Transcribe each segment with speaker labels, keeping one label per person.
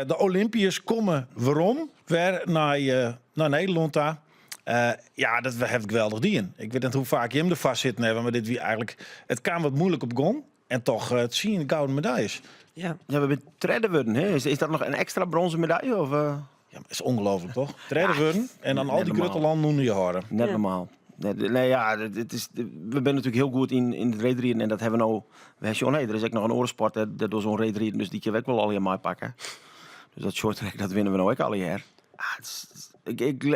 Speaker 1: De Olympiërs komme werom wer nei nei Nederlân ta. Ja, dat we hawwe it geweldich dien. Ik wit net hoe faak jim derfoar sitten hawwe, mar dit wie eigentlik, it kaam wat muoilik op gong en toch 10 gouden medaljes.
Speaker 2: Ja. Ja, we binne tredde wurden. Hè? Is dat noch in ekstra brûnzen medalje? Of,
Speaker 1: Ja, maar is ongelooflijk toch? Tredde wurden en dan al dy grutte lannen ûnder je hâlde.
Speaker 2: Net normaal. Nee, nee, ja, it is, we binne natuerlik hiel goed yn it reedriden en dat hawwe we no. We ha sjoen, hey, der is ek noch in oare sport dêr dogge se oan reedriden, dus dy kinne we ek wol allegear meipakke. Dus dat shorttrack, dat winne we no ek allegear. Ah,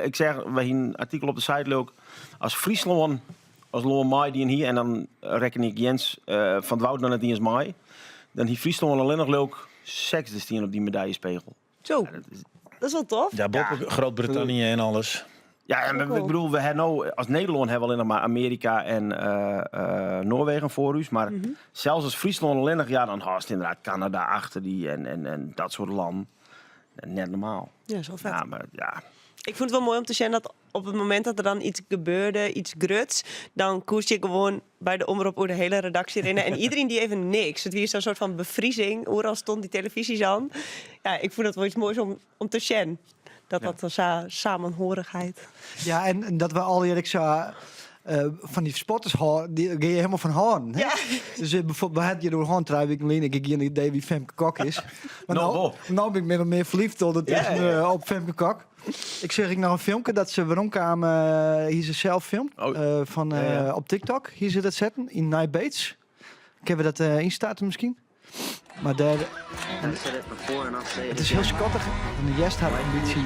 Speaker 2: ik seach, we hiene in artikel op de site leau ik, as Fryslân as lân meidien hie en dan rekken ik Jens van 't Wout noch net iens mei, dan hie Fryslân allinnich leau ik sechsde stien op dy medaljespegel.
Speaker 3: Zo, dat is wel tof.
Speaker 1: Ja, boppe Groot-Brittannië en alles.
Speaker 2: Ja, en ik bedoel, we hawwe no as Nederlân hawwe we allinnich mar Amearika en Noarwegen foar ús. Mar sels as Fryslân allinnich, ja, dan hâldst ynderdaad Kanada achter dy en dat soart lannen. Net normaal.
Speaker 3: Ja, is wel fet.
Speaker 2: Ja, mar ja.
Speaker 3: Ik fûn it wol moai om te sjen dat op it momint dat der dan yts gebeurde, yts gruts, dan koest je gewoan by de Omrop oer de hiele redaksje rinne en iderien die even niks. It wie sa'n soart fan befriezing, oeral stond dy telefyzjes oan. Ja, ik fûn dat wol yts moais om te sjen. Dat dat sa samenhorigheid.
Speaker 4: Ja, en dat we allegear ek sa fan dy sporters hâlde, dy gean je helemaal fan hâlden. Hè?
Speaker 3: Ja.
Speaker 4: Dus bijvoorbeeld, we hadden hier oer hân 3 wiken lyn, ik ha gjin idee wie Femke Kok is. Mar
Speaker 2: No
Speaker 4: no,
Speaker 2: wol.
Speaker 4: no bin ik min of mear ferliefd ûndertusken op Femke Kok. Ik seach ek noch in filmke dat se werom kaam, hie se sels filmd,
Speaker 2: Oh.
Speaker 4: fan,
Speaker 2: Ja, ja.
Speaker 4: op TikTok hie se dat setten yn Nij Beets. Kinne we dat ynstarten miskien? Mar dêr, it is hiel skattich, want de hearst har in bytsje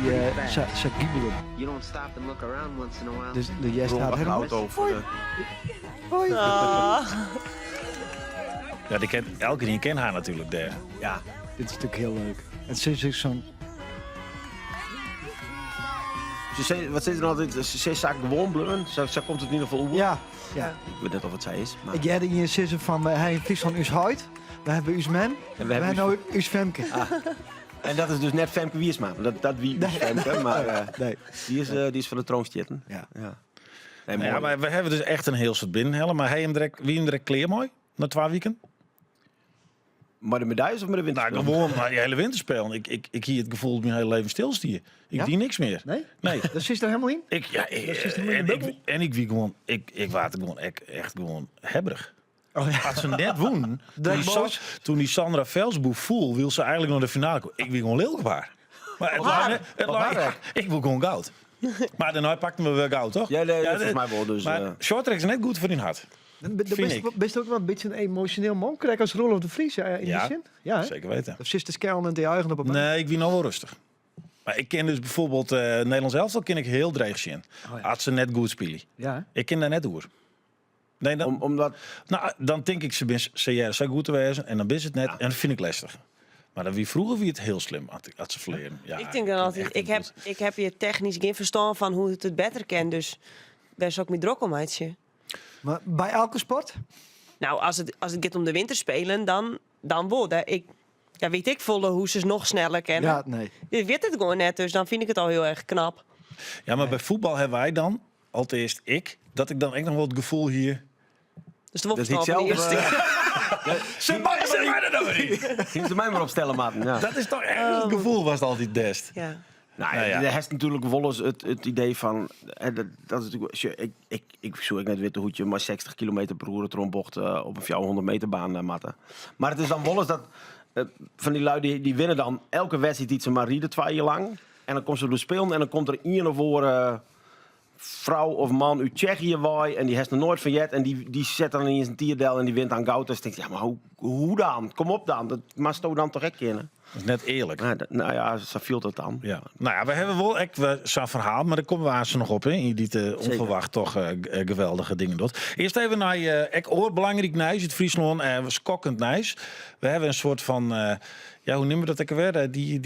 Speaker 4: sa, sa gibelen. Dus de hearst har helemaal.
Speaker 2: Auto foar de.
Speaker 4: Hoi.
Speaker 1: Ja, dy ken, elkenien ken har natuerlik dêr.
Speaker 2: Ja.
Speaker 4: Dit is natuerlik hiel leuk. En se is ek sa'n
Speaker 2: Se sei, wat sizze se altyd? Se is sa gewoan bleaun. Sa komt it yn ieder gefal oer.
Speaker 4: Ja, ja.
Speaker 2: Ik wit net oft it sa is. Mar...
Speaker 4: Ik hearde ien sizzen fan wy ha yn Fryslân ús heit, wy hawwe ús mem
Speaker 2: En we
Speaker 4: we
Speaker 2: hawwe
Speaker 4: hawwe no ús Femke.
Speaker 2: Ah. En dat is dus net Femke Wiersma. Dat wie ús Femke, mar
Speaker 4: Nee.
Speaker 2: dy is fan de troon stjitten.
Speaker 4: Ja.
Speaker 2: Ja. Nee,
Speaker 1: Ja,
Speaker 2: moai.
Speaker 1: mar we hawwe dus echt in hiel soad binnenhelle. Mar ha jim der ek, wie jim der ek klear mei? Nei 2 wiken?
Speaker 2: Mei de medaljes of mei de
Speaker 1: Nou,
Speaker 2: winterspelen?
Speaker 1: gewoan mei dy hiele winterspelen. Ik hie it gefoel dat myn hiele leven stilstie. Ik
Speaker 4: Ja?
Speaker 1: die niks mear.
Speaker 4: Nee?
Speaker 1: Nee.
Speaker 4: Dat sitst der helemaal yn?
Speaker 1: Ik, ja, ik,
Speaker 4: Dat zit helemaal in
Speaker 1: en,
Speaker 4: de
Speaker 1: ik,
Speaker 4: bubbel.
Speaker 1: en ik wie gewoan, ik waard gewoan ek, echt gewoan hebberich.
Speaker 4: Oh, ja.
Speaker 1: As se net wûnen, toen
Speaker 4: Direct
Speaker 1: die,
Speaker 4: boos.
Speaker 1: Toen die Sandra Velzeboer foel, wil se eigentlik nei de finale komme. Ik wie gewoan lilk op har. Mar it
Speaker 2: Op
Speaker 1: lei
Speaker 2: har?
Speaker 1: net, it
Speaker 2: Op
Speaker 1: lei,
Speaker 2: har ek?
Speaker 1: ik woe gewoan goud. Mar dêrnei pakten we wer goud, toch?
Speaker 2: Ja, nee, folgens my wol. Dus,
Speaker 1: mar shorttrack is net goed foar dyn hert.
Speaker 4: Dan
Speaker 1: Vind ik.
Speaker 4: bist ook wel een beetje een emotioneel man, krekt als Roelof de Vries in
Speaker 1: Ja,
Speaker 4: die zin? Ja, hè?
Speaker 1: Zeker weten.
Speaker 4: Of zit de skellen en de eigen op een
Speaker 1: Nee, ik wie no wol rêstich. Mar ik kin dus bijvoorbeeld Nederlands elftal kin ik hiel dreech sjen.
Speaker 4: Oh, ja.
Speaker 1: As se net goed spylje.
Speaker 4: Ja, hè?
Speaker 1: Ik kin dêr net oer. Nee, dan,
Speaker 2: Omdat
Speaker 1: nou, dan tink ik se binne se hearre sa goed te wêzen en dan binne se it net en dat fyn ik lêstich. Mar dat wie froeger wie it hiel slim as se ferlearen. Ja,
Speaker 3: Ik tink dan
Speaker 1: kin
Speaker 3: altyd,
Speaker 1: echt
Speaker 3: ik
Speaker 1: net
Speaker 3: heb,
Speaker 1: goed.
Speaker 3: ik heb hjir technysk gjin ferstân fan hoe't it it better kin, dus wêr sil ik my drok om meitsje?
Speaker 4: Mar by elke sport?
Speaker 3: Nou, as it giet om de winterspelen, dan wol. Dêr, ik, ja, wit ik folle hoe't se noch sneller kinne.
Speaker 4: Ja, nee.
Speaker 3: Ik wit it gewoan net, dus dan fyn ik it al hiel erch knap.
Speaker 1: Ja, mar by fuotbal hawwe wy dan, alteast ik, dat ik dan ek noch wol it gefoel hie.
Speaker 3: Dus de
Speaker 2: Dat hie ik
Speaker 3: wol
Speaker 2: sels.
Speaker 1: Set my der no mar yn.
Speaker 2: Hiene se my mar opstelle moatten. Ja.
Speaker 1: Dat is toch echt it gefoel watst altyd hast.
Speaker 3: Ja.
Speaker 2: Nou,
Speaker 1: Nou ja.
Speaker 2: der hast natuerlik wolris it idee fan, hè, dat is natuerlik, sjoch, ik soe ek net witte hoe't je mei 60 kilometer per oere troch in bocht op in 400 meter baan moatte. Mar it is dan wolris dat fan dy lui dy winne dan elke wedstriid dy't se mar ride 2 jier lang. En dan komme se op de Spelen en dan komt der ien of oare frou of man út Tsjechië wei en dy hast noch noait fan heard en dy set dan iens in tiid del en dy wint dan goud. Dus tinkst, ja, mar hoe dan? Kom op dan, dat moatsto dan toch ek kinne?
Speaker 1: Dat is net earlik.
Speaker 2: Nee, dat, nou ja, sa fielt it dan.
Speaker 1: Ja. Nou ja, we hawwe wol ek sa'n ferhaal, mar dêr komme we aanst noch op, hè, yn dy't ûnferwacht toch geweldige dingen docht. Earst even nei ek oar belangryk nijs út Fryslân, skokkend nijs. We hawwe in soart fan, ja, hoe neame we dat ek alwer? Dy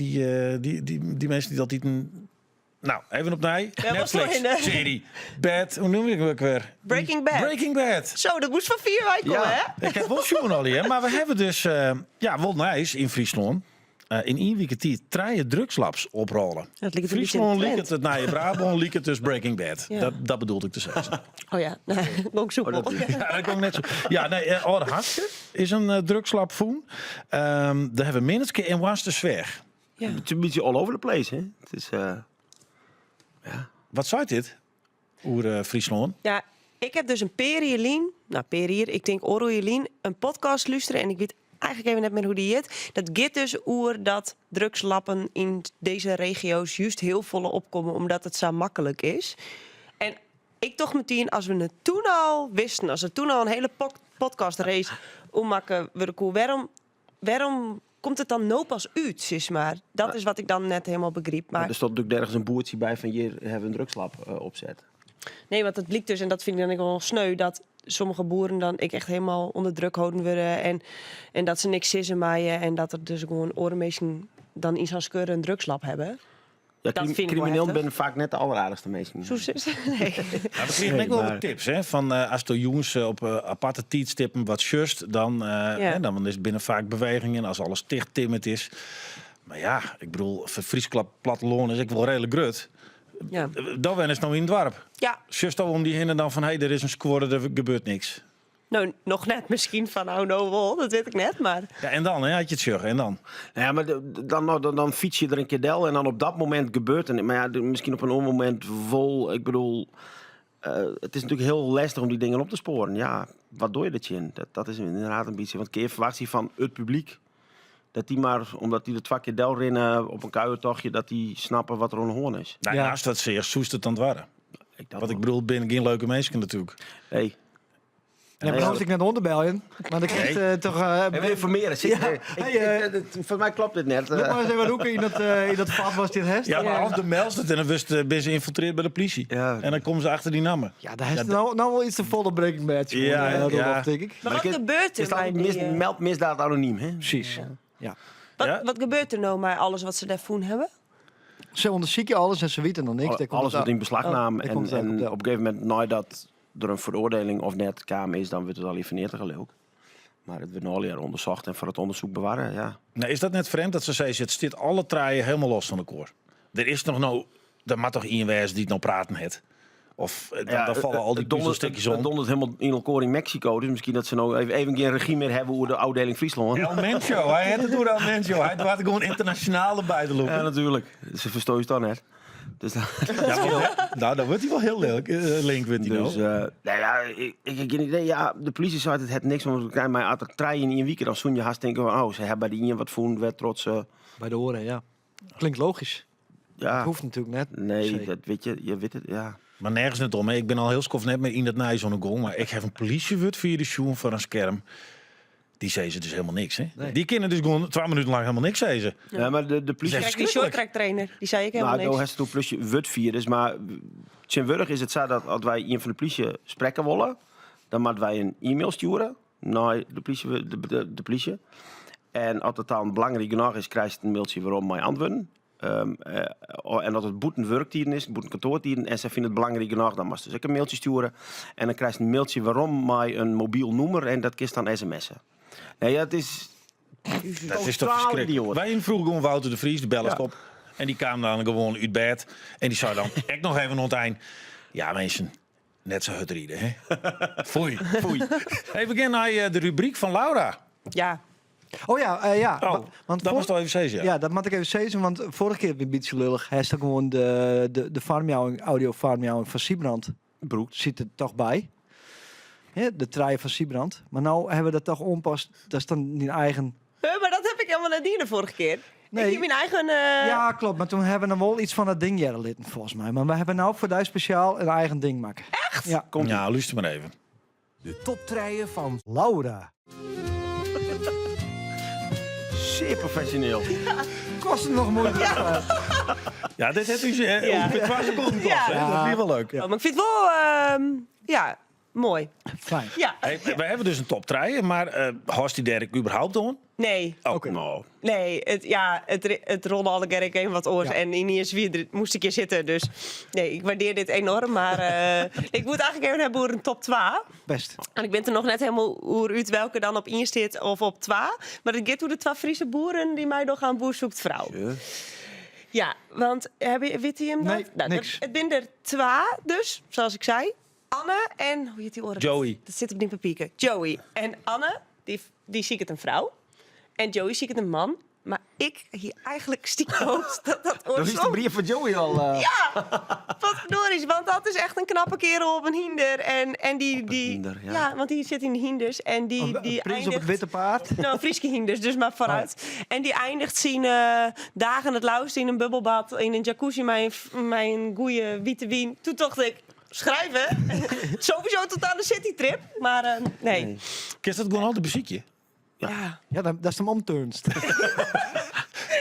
Speaker 1: minsken dy't altyd in Nou, even opnij.
Speaker 3: Ja, was
Speaker 1: Netflix,
Speaker 3: toch in,
Speaker 1: serie. Bad, hoe noem ik 'm ek wer?
Speaker 3: Breaking Bad.
Speaker 1: Breaking Bad.
Speaker 3: Zo, dat moast fan fier wei komme,
Speaker 2: Ja.
Speaker 3: hè?
Speaker 1: Ik ha wol sjoen al, hè? Mar we hawwe dus ja, wol nijs yn Fryslân. Yn ien wike tiid trije drugslabs oprôle.
Speaker 3: Dat liket in bytsje
Speaker 1: Fryslân
Speaker 3: in trend.
Speaker 1: liket it nije Brabân, liket dus Breaking Bad.
Speaker 3: Ja.
Speaker 1: Dat bedoelde ik te sizzen.
Speaker 3: Oh ja, gong soepel.
Speaker 2: Oh, dat
Speaker 1: Ja, dat gong net sa. Ja, nee, Aldehaske is in drugslab fûn. Dêr hawwe we Minnertsgea en Hoarnstersweach.
Speaker 3: Ja.
Speaker 2: Het is een beetje all over the place, hè? Het is, ja.
Speaker 1: Wat zei dit? Oer Fryslân?
Speaker 3: Ja, ik heb dus in pear jier lyn, nou pear jier, ik tink oardel jier lyn, in podcast lústere en ik wit eigentlik even net mear hoe't dy hjit. Dat giet dus oer dat drugslappen yn dizze regio's just hiel folle opkomme omdat it sa maklik is. En ik tocht metien, as we it toen al wisten, as der toen al in hiele podcastrace oer makke wurde koe, wêrom, wêrom komt it dan no pas út, sis mar? Dat is wat ik dan net hielendal begryp.
Speaker 2: Maar
Speaker 3: Mar
Speaker 2: er stond natuurlijk ergens een boertje bij van hier hebben we een drugslab opzet.
Speaker 3: Nee, want it blykt dus, en dat fyn ik dan ek wol sneu, dat sommige boeren dan ek echt hielendal ûnder druk holden wurde en dat se niks sizze meie en dat der dus gewoan oare minsken dan yn sa'n skuorre in drugslab hawwe.
Speaker 2: Ja,
Speaker 3: Dat fyn ik wol
Speaker 2: criminelen
Speaker 3: heftich.
Speaker 2: binne faak net de alleraardichste minsken.
Speaker 3: Soe sizze? Nee.
Speaker 1: Nou, we krigen
Speaker 2: Nee,
Speaker 1: ek wol
Speaker 2: mar-
Speaker 1: wat tips, hè? Fan as do jûns op aparte tiidstippen wat sjochst, dan, hè, dan is binne faak bewegingen as alles tichttimmerd is. Mar ja, ik bedoel, it Fryske plattelân is ek wol reedlik grut. Do wennest no yn it doarp.
Speaker 3: Ja.
Speaker 1: Sjochst al om dy hinne dan fan, hé, der is in skuorre, der gebeurt niks?
Speaker 3: No, noch net. Miskien fan no no wol, dat wit ik net, mar...
Speaker 1: Ja, en dan, hè, as je it sjogge, en dan?
Speaker 2: Nou ja, mar dan, dan, dan fyts je der in kear del en dan op dat momint gebeurt der Mar ja, miskien op in oar momint wol. Ik bedoel, it is natuerlik hiel lestich om dy dingen op te spoaren. Ja, wat doch je dertsjin? Dat is ynderdaad in bytsje. Want kinne je ferwachtsje fan it publyk dat dy mar, omdat dy der twa kear del rinne op in kuiertochtje, dat dy snappe wat der oan de hân is.
Speaker 1: Nou,
Speaker 4: Ja.
Speaker 1: ast dat seachst, soest it dan dwaan.
Speaker 2: Ik dat
Speaker 1: Want ik
Speaker 2: wol.
Speaker 1: bedoel, it binne gjin leuke minsken natuerlik.
Speaker 2: Nee.
Speaker 4: Ja, maar dan hoef ik net oan te beljen. Mar dan krijgt toch...
Speaker 2: Even ynformearje.
Speaker 4: Ja.
Speaker 2: Ja.
Speaker 4: Hey,
Speaker 2: Foar my kloppet dit net.
Speaker 4: Loop mar ris even roeken yn dat fet watst dit hast.
Speaker 1: Ja, mar of do meldst it en dan wurdst binne se ynfiltrearre by de polysje.
Speaker 2: Ja.
Speaker 1: En dan komme se achter dy namme.
Speaker 4: Ja, dêr hast no, no wol iets te folle Breaking Bad.
Speaker 1: Ja,
Speaker 4: Ja,
Speaker 1: ja.
Speaker 4: Roelof, tink ik.
Speaker 3: Mar wat gebeurt der
Speaker 2: Is dat
Speaker 3: mei dy,
Speaker 2: meld misdaad anoniem, hè?
Speaker 4: Presys. Ja.
Speaker 3: Wat gebeurt der no mei alles wat se dêr fûn hawwe?
Speaker 4: Se ûndersykje alles en se witte noch niks. Dêr komt
Speaker 2: Alles
Speaker 4: it
Speaker 2: wurdt yn beslach naam.
Speaker 4: dêr
Speaker 2: En,
Speaker 4: komt it
Speaker 2: en
Speaker 4: op del.
Speaker 2: op in gegeven momint, neidat der in feroardieling of net kaam is, dan wurdt it al ferneatige leau ik. Mar it wurdt no allegear ûndersocht en foar it ûndersyk bewarre, ja.
Speaker 1: Nou, is dat net frjemd dat se sizze, it stiet alle trije hielendal los fan elkoar? Der is noch no, der moat toch ien wêze dy't no praten hat? Of dan falle al dy puzelstikjes
Speaker 2: It
Speaker 1: om.
Speaker 2: dondert hielendal yn elkoar yn Meksiko, dus miskien dat se no even gjin regy mear hawwe oer de ôfdieling Fryslân.
Speaker 1: El Mencho, hy hat it oer El Mencho. Hy doart gewoan ynternasjonaal derby te lûken.
Speaker 2: Ja, natuerlik. Se ferstean dan net. Dus dan,
Speaker 1: Ja, want, nou, dan wurdt hy wol hiel lilk. Link wurdt hy
Speaker 2: dus,
Speaker 1: no.
Speaker 2: Nou ja, ik ha gjin idee. Ja, de polysje seit it hat niks om te krijen, mar as der trije yn ien wike, dan soene je hast tinke fan, oh, se hawwe by de ien wat fûn, wêrtroch't se...
Speaker 4: By de oare, ja. Klinkt logysk.
Speaker 2: Ja.
Speaker 4: Dat hoecht natuerlik net.
Speaker 2: Nee,
Speaker 4: Zeker.
Speaker 2: dat wit je, je wit it, ja.
Speaker 1: Mar nergens net om. Hè. Ik bin al hiel skoft net mear yn dat nijs oan de gong. Mar ik ha in polysjewurdfierder sjoen foar in skerm. Dy sizze dus hielendal niks. Hè?
Speaker 4: Nee.
Speaker 1: Dy kinne dus gewoan 2 minuten lang hielendal niks sizze.
Speaker 2: Ja, mar de polysje...
Speaker 1: Zeg-
Speaker 3: Krekt dy shorttracktrainer, dy sei ek hielendal
Speaker 2: Nou, no
Speaker 3: niks.
Speaker 2: hast it oer polysjewurdfierders, mar tsjintwurdich is it sa dat as wy ien fan de polysje sprekke wolle, dan moatte wy in e-mail stjoere nei de polysje, de polysje. En as it dan belangryk genôch is, krijst in mailtsje werom mei antwurden. En as it bûten wurktiden is, bûten kantoartiden, en sy fine it belangryk genôch, dan moatst dus ek in mailtsje stjoere. En dan krijst in mailtsje werom mei in mobyl nûmer en dat kinst dan sms'en. Nee, ja, it is
Speaker 1: Dat is toch
Speaker 2: totaal
Speaker 1: ferskriklik.
Speaker 2: idioat.
Speaker 1: Wy hiene froeger gewoan Wouter de Vries, de bellest op. En dy kaam dan gewoan út bêd. En dy sei dan ek noch even oan it ein. Ja, minsken, net sa hurd ride, hè? Foei, foei. Hey, we gean nei de rubryk fan Laura.
Speaker 3: Ja.
Speaker 4: Oh ja, ja.
Speaker 1: Oh,
Speaker 4: Want
Speaker 1: dat moatst even sizze, ja.
Speaker 4: Ja, dat moat ik even sizze, want foarrige kear wie in bytsje lullich. Hast gewoan de foarmjouwing, audio foarmjouwing fan Siebrand.
Speaker 2: Brûkt.
Speaker 4: Sit der toch by. Ja, de trije fan Siebrand. Mar no hawwe we dat toch oanpast. Dat is dan dyn eigen...
Speaker 3: Huh, mar dat ha ik hielendal net dien de foarrige kear.
Speaker 4: Nee.
Speaker 3: Ik hie myn eigen...
Speaker 4: Ja, kloppet. Mar doe hawwe we noch wol yts fan dat ding hearre litten, folgens my. Mar we hawwe no foar dy spesjaal in eigen ding makke.
Speaker 3: Echt?
Speaker 4: Ja.
Speaker 2: Komt
Speaker 1: Ja, lúster mar even.
Speaker 5: De top trije fan
Speaker 4: Laura.
Speaker 2: Zeer professioneel.
Speaker 4: Kost het noch muoite.
Speaker 3: Ja.
Speaker 1: Ja, dit hat ús
Speaker 3: Ja.
Speaker 1: ûngefear 2 sekonden koste.
Speaker 3: Ja.
Speaker 1: hè? Dat wie wol leuk.
Speaker 3: Oh, mar ik fyn it wol, ja, moai.
Speaker 4: Fijn.
Speaker 3: Ja.
Speaker 1: Hey, we hawwe dus in top 3, mar hâldst dy dêr ek überhaupt oan?
Speaker 3: Nee.
Speaker 1: Oh.
Speaker 4: Oké.
Speaker 2: No.
Speaker 3: Nee, it, ja, it rûn allegear ek even wat oars.
Speaker 4: Ja.
Speaker 3: En yniens wie der, moast ik hjir sitte. Dus nee, ik waardearje dit enoarm. Mar ik moat eigentlik even hawwe oer in top 2.
Speaker 4: Bêst.
Speaker 3: En ik bin der noch net hielendal oer út welke dan op ien stiet of op 2. Mar it giet oer de twa Fryske boeren dy't meidogge oan Boer zoekt Vrouw.
Speaker 2: Ja.
Speaker 3: Ja, want hawwe, witte jimme dat?
Speaker 4: Nee,
Speaker 3: Nou,
Speaker 4: niks.
Speaker 3: It binne der twa dus, sa as ik sei. Anne en, hoe hjit dy oare?
Speaker 1: Joey.
Speaker 3: Dat sit op dyn papierke. Joey. En Anne, dy, dy siket in frou. En Joey siket in man. Maar ik hie eigenlijk stiekem hoopt dat dat
Speaker 2: Dan is de
Speaker 3: oarsom.
Speaker 2: brief van Joey al.
Speaker 3: Ja, wat verdorie, want dat is echt een knappe kerel op een hinder. En die,
Speaker 2: hinder, ja.
Speaker 3: ja. want die zit in de hinders en die,
Speaker 4: Een
Speaker 3: die
Speaker 4: prins op
Speaker 3: eindigt...
Speaker 4: het witte paard.
Speaker 3: Nou, Frieske hinders, dus maar vooruit. En die eindigt zijn dagen het lauwst in een bubbelbad, in een jacuzzi, mijn goeie witte wien. Toen dacht ik, schrijven. Sowieso tot aan de citytrip. Maar nee.
Speaker 2: Nee.
Speaker 1: Is dat gewoon altijd muziekje?
Speaker 3: Ja.
Speaker 4: Ja, dat is hem omturnst.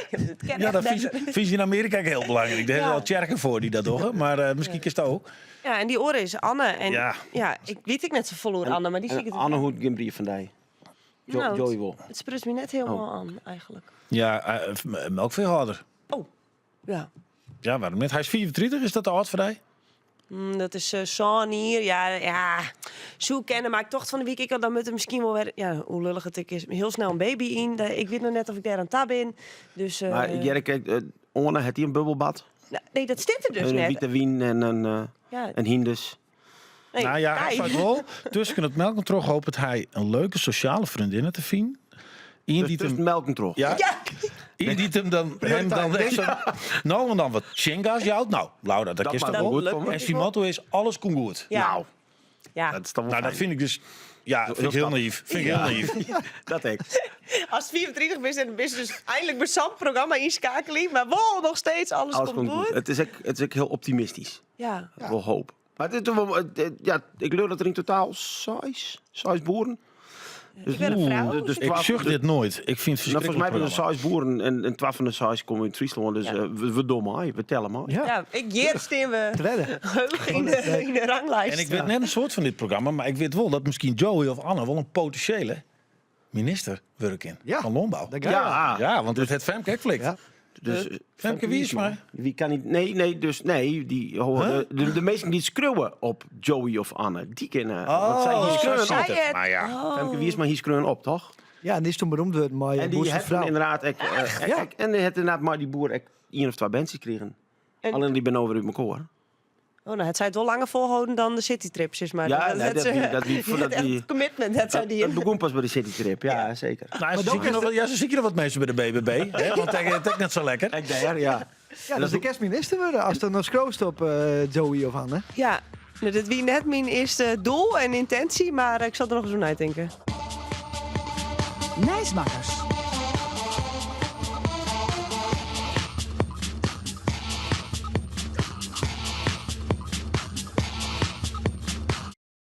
Speaker 3: Het ken
Speaker 1: Ja,
Speaker 3: echt
Speaker 1: dat vind
Speaker 3: beter.
Speaker 1: je, vind je in Amerika ook heel belangrijk. Daar hebben
Speaker 3: Ja.
Speaker 1: al tjerken voor die dat doen. Maar misschien is dat ook.
Speaker 3: Ja, en die oren is Anne. En
Speaker 1: Ja.
Speaker 3: ja. ik weet ik net zo vol over Anne, maar die zie ik
Speaker 2: En
Speaker 3: het
Speaker 2: Anne hoed geen brief van die.
Speaker 3: Nou,
Speaker 2: Joey wel.
Speaker 3: Het sprust me net helemaal
Speaker 2: Oh.
Speaker 3: aan, eigenlijk.
Speaker 1: Ja, melkveehouder.
Speaker 3: Oh, ja.
Speaker 1: Ja, waarom niet? Hij is 34, is dat de oud voor die?
Speaker 3: Dat is zo'n hier. Ja, ja. Zo kennen, maar ik tocht van de week, ik had dan met hem misschien wel weer, ja, hoe lullig het ik is, heel snel een baby in. Ik weet nog net of ik daar aan tab ben. Dus,
Speaker 2: Maar Jerry, kijk, Orne, het hij een bubbelbad?
Speaker 3: nou, nee, dat zit er dus
Speaker 2: een
Speaker 3: net.
Speaker 2: witte wien en een,
Speaker 3: Ja,
Speaker 2: een hindus.
Speaker 3: nee,
Speaker 1: nou ja, hij
Speaker 3: kijk.
Speaker 1: zei wel. Tussen het melk en terug hoopt hij een leuke sociale vriendin te vinden. Iemand
Speaker 2: Dus
Speaker 1: die
Speaker 2: tussen
Speaker 1: hem,
Speaker 2: melk en trog.
Speaker 1: ja,
Speaker 3: Ja,
Speaker 1: iemand die hem dan, hem dan echt zo, nou en dan wat chinga's jouwt. Nou, Laura, dat,
Speaker 2: Dat
Speaker 1: is
Speaker 2: mag
Speaker 1: toch
Speaker 2: wel
Speaker 1: wel.
Speaker 2: goed komen.
Speaker 1: En zijn motto is, alles komt goed.
Speaker 3: Ja.
Speaker 2: Nou,
Speaker 3: ja.
Speaker 2: dat is toch wel
Speaker 1: Nou, dat
Speaker 2: fijn.
Speaker 1: vind ik dus... Ja, vind ik heel
Speaker 2: stap.
Speaker 1: naïef. Vind ik heel naïef.
Speaker 2: Dat ik.
Speaker 3: Als het 24 is en dan is dus eindelijk bij zo'n programma inschakelen. Maar wel nog steeds, alles,
Speaker 2: Alles
Speaker 3: komt goed.
Speaker 2: Het is ook, het is ook heel optimistisch.
Speaker 3: Ja.
Speaker 2: Wel hoop. Maar het is toch wel, ja, ik leer dat er in totaal zes boeren. Dus,
Speaker 3: Ik ben een vrouw.
Speaker 2: Dus
Speaker 1: Ik zucht dit nooit. Ik vind het
Speaker 2: Nou, volgens mij
Speaker 1: verschrikkelijk
Speaker 2: hebben er
Speaker 1: programma.
Speaker 2: zes boeren en 12 van de zes komen uit Friesland. Dus
Speaker 3: Ja.
Speaker 2: we doen maar, we tellen maar.
Speaker 4: Ja,
Speaker 3: Ja, ik hier staan we
Speaker 4: tweede.
Speaker 3: heug in de ranglijst.
Speaker 1: En ik weet net een soort van dit programma, maar ik weet wel dat misschien Joey of Anne wel een potentiële minister werken in.
Speaker 4: Ja.
Speaker 1: Van Landbouw.
Speaker 4: Dat ga je.
Speaker 2: Ja,
Speaker 1: Ja, want het het Femke ook flikt.
Speaker 4: Ja.
Speaker 2: Dus,
Speaker 1: Femke Wiersma.
Speaker 2: Wie kan niet? Nee, nee, dus nee. Die horen, de meesten die schreeuwen op Joey of Anne, die kennen. want zij die
Speaker 1: Oh,
Speaker 2: schreeuwen
Speaker 1: zij
Speaker 2: op.
Speaker 3: Zij het.
Speaker 1: Maar ja.
Speaker 3: Oh.
Speaker 2: Femke Wiersma, hier schreeuwen op, toch?
Speaker 4: Ja, en die is toen beroemd geworden, maar
Speaker 2: En
Speaker 4: je
Speaker 2: die
Speaker 4: boerse
Speaker 2: hebben
Speaker 4: vrouw.
Speaker 2: inderdaad. Ik,
Speaker 4: Ja.
Speaker 2: en die had inderdaad maar die boer ik één of twee bandjes kregen.
Speaker 3: En-
Speaker 2: Alleen die ben over uit mijn koor.
Speaker 3: Oh, nou, het zij het wel langer volhouden dan de citytrips, is maar.
Speaker 2: Ja, nee, dat
Speaker 3: ze-
Speaker 2: die- dat die- voordat
Speaker 3: echt
Speaker 2: die-
Speaker 3: commitment, dat zij
Speaker 2: Dat,
Speaker 3: die.
Speaker 2: dat begon pas bij de citytrip, ja, zeker.
Speaker 1: Nou, ze zie ik nog, ja, ze zie je nog wat mensen bij de BBB. Hè? Want het is net zo lekker.
Speaker 2: Ik daar, ja.
Speaker 4: Ja, dus de kerstminister worden als er nog scroost op Joey of Anne.
Speaker 3: Ja, nou, dit wie net mijn eerste doel en intentie, maar ik zal er nog eens over nadenken.
Speaker 5: Nijsmakkers.